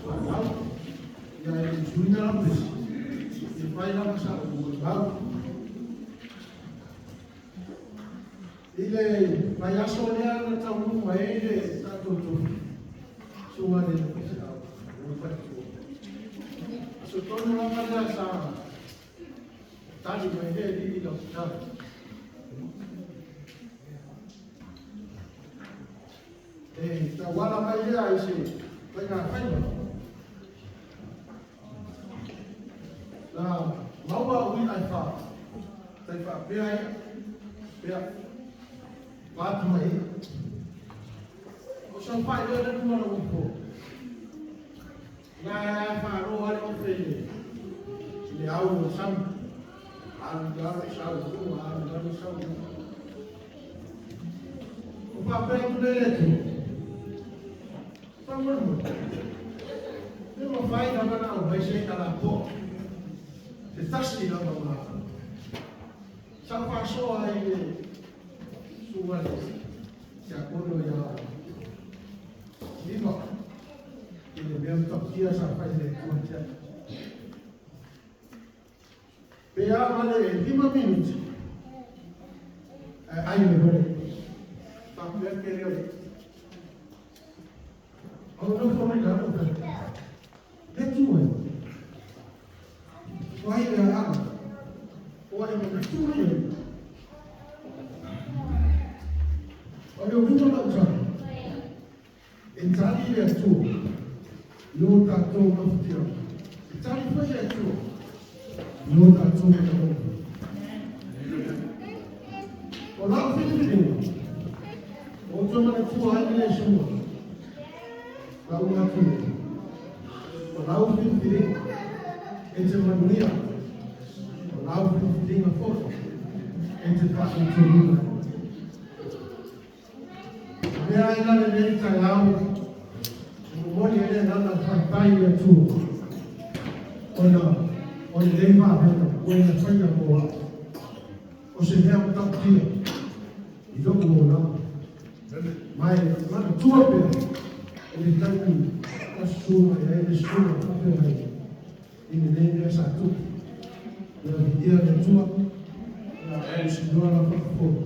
Fanau, ia e le suina la pesi, e fai lava sa o molimau. I le vaiaso lea na taunuu mai ai le tatou tofi, susuga i le faifeau, le faletua. Aso tonu lava lea sa tali mai le alii i lau tatalo. E tauala mai lea i se faigafaiva. Na maua au i'a e fa, tai faapea ia, pea, paatu mai ia. O saofai loa lea i luma o lou ifo, na e faalo lava le ofe i le au o le sami. Alu i lalo, sau i luga, alu i lalo, sau i luga. O faapea atu lea i le Atua, faamolemole, pe mafai lava ona aumai se i'a lapoa, se tasi lava ma sa ou faasoa ai i le susuga i le tiakono ia Lima i le mea matautia sa fai e le Atua ia te au. Pe a ma le 5 minuti, ae ai mai loa le faapea le tele o le o nofo mai lalo le Atua e. O ai le aga, o ai manatua mai ai. O le uiga o lau tala, e tali le Atua i o tatou mafatiaga. E tali foi le Atua i o tatou manaoga. O lau filifiliga, o te manatua ai le susuga, lau matua, o lau filifiliga, e te manuia, o lau filifiliga foi, e te faaletonu. Mea ai la lenei taeao, e momoli ai le agaga o le faafetai i le Atua, ona o lenei vavega ua ia faia mo au. O se mea matautia i lou olaga. Ma e manatua pea i le taimi na susu mai ai le susuga faafeagai i lenei mea sa tupu. Ia viia le Atua, ia ausinoa lau faafofoga,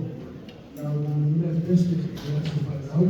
la ua manuia le pese i aso fanau.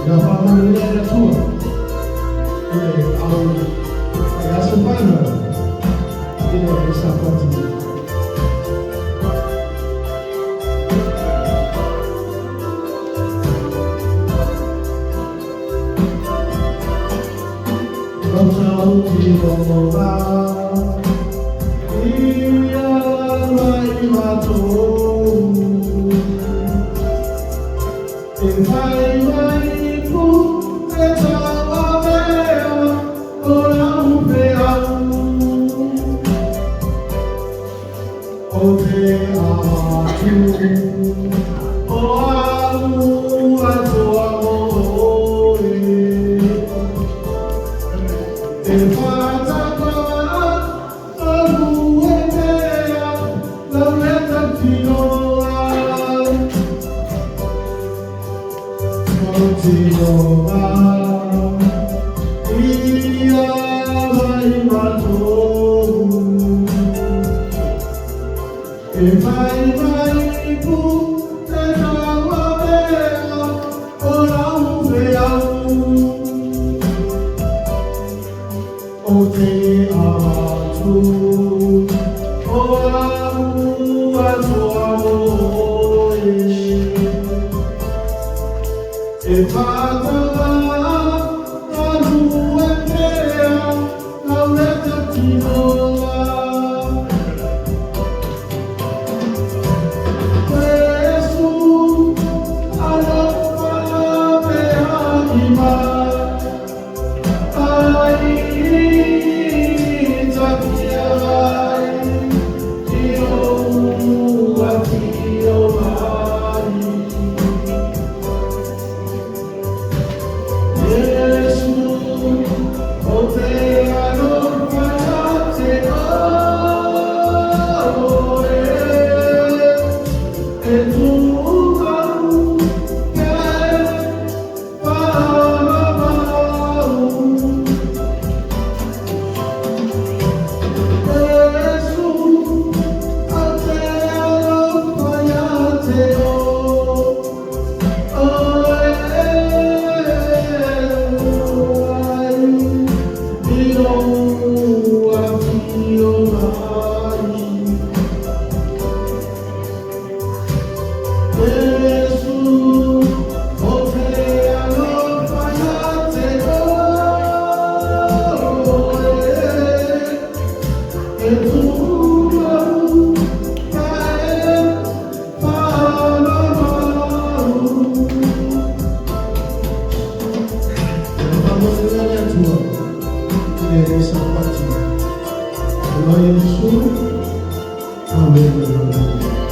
Ia faamanuia le Atua i le au faiaso faiva i le Sapati. Amen.